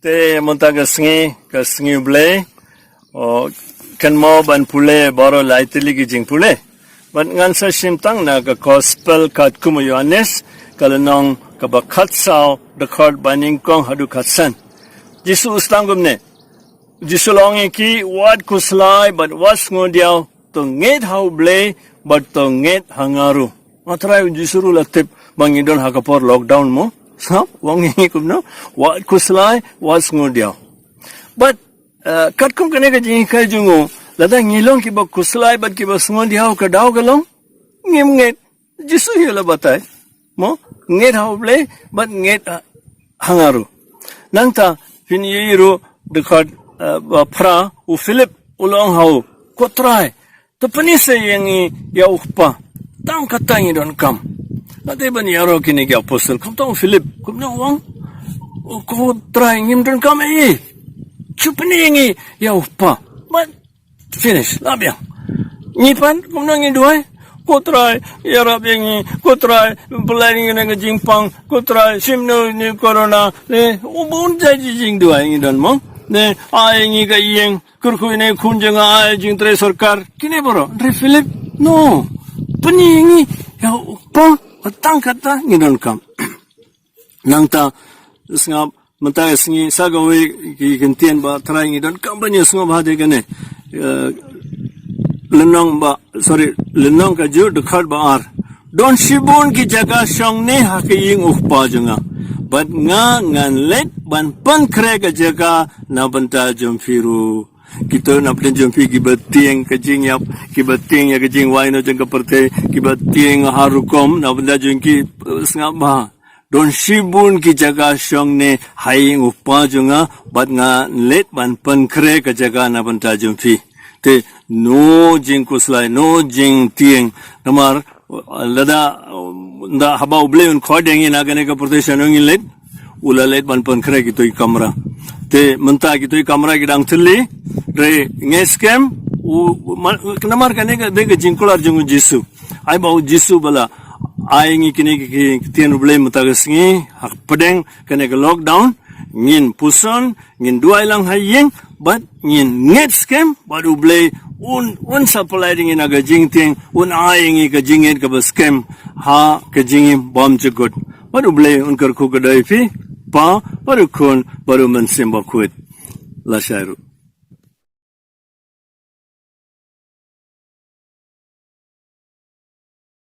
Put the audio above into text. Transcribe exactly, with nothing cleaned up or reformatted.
Te mynta ka sngi, ka sngi U Blei, o, kan mo ban pule baroh lai tylli ki jingpule. Bad ngan sa shim tang na ka gospel katkum u Ïohannes, ka lynnong kaba khatsaw, dkhot banyngkong haduh khatsan. Jisu u sdang kumne. Jisu u ong ïa ki, wat khuslai bad wat sngewdiaw, to ngeit ha U Blei bad to ngeit ha nga ruh. Nga Trai u Jisu ruh la tip ba ngi don ha ka por lockdown mo. Sngap, u ong ïa ngi kumno? Wat khuslai, wat sngewdiaw. Bad, eh, katkum kane ka jinghikai jong u, lada ngi long kiba khuslai bad kiba sngewdiaw, ka daw ka long ngim ngeit. Jisu hi u la batai. Mo, ngeit ha U Blei bad ngeit ha, ha nga ruh. Nangta phin ïohi ruh dkhot, eh, ba phra, u Philip u la ong ha u, ko Trai, to pyni sa ïa ngi ïa u Kpa. Tang kata ngi donkam. Lada ban ïaroh kine ki apostol, kumta u Philip, kumno u ong? O ko Trai, ngim donkam ei ei. Shu pyni ïa ngi ïa u Kpa. Bad finish, la biang. Ngi pat, kumno ngi duwai? Ko Trai, ïarap ïa ngi, ko Trai, pynlait ïa ngi na ka jingpang, ko Trai, shim noh ïa u corona, ne, u bun jait jingduwai ngi don mo. Ne, ai ïa ngi ka ïing, kyrkhu ïa ngi khun jong nga, ai jingtrei sorkar, kine baroh, Trai Philip, no. Pyni ïa ngi, ïa u Kpa, tang kata ngi donkam. Nangta, sngap, mynta ka sngi, sa kawei ki kyntien ba Trai ngi donkam ban ïa sngewbha de kane. Eh, lynnong ba, sorry, lynnong ka juh dkhot ba ar. Don shibun ki jaka shong ne ha ka ïing u Kpa jong nga. Bad nga ngan leit ban pynkhreh ka jaka na bynta jong phi ruh. Kito na bynta jong phi kiba tieng ka jingïap, kiba tieng ïa ka jingwai noh jong ka pyrthei, kiba tieng ha rukom na bynta jong ki, eh, sngap bha. Don shibun ki jaka shong ne ha ïing u Kpa jong nga, bad nga leit ban pynkhreh ka jaka na bynta jong phi. Te no jingkhuslai, no jingtieng. Namar, lada, da haba U Blei un khot ïa ngi na kane ka pyrthei shano ngin leit. U la leit ban pynkhreh kito ki kamra. Te mynta kito ki kamra ki dang thylli. Re ngeit skhem. U, ma-, namar kane ka dei ka jingkular jong u Jisu. Ai ba u Jisu ba la ai ngi kine ki, ki ktien U Blei mynta ka sngi, hapdeng kane ka lockdown, ngin puson, ngin duwai lang ha ïing, bad ngin ngeit skhem, bad U Blei un, un sa pynlait ïa ngi na ka jingtieng, un ai ïa ngi ka jingngeit kaba skhem, ha ka jingim bymjukut. Bad U Blei un kyrkhu kyrdoh ïa phi, Pa, bad u Khun, bad u Mynsiem Bakhuid. Lashai ruh.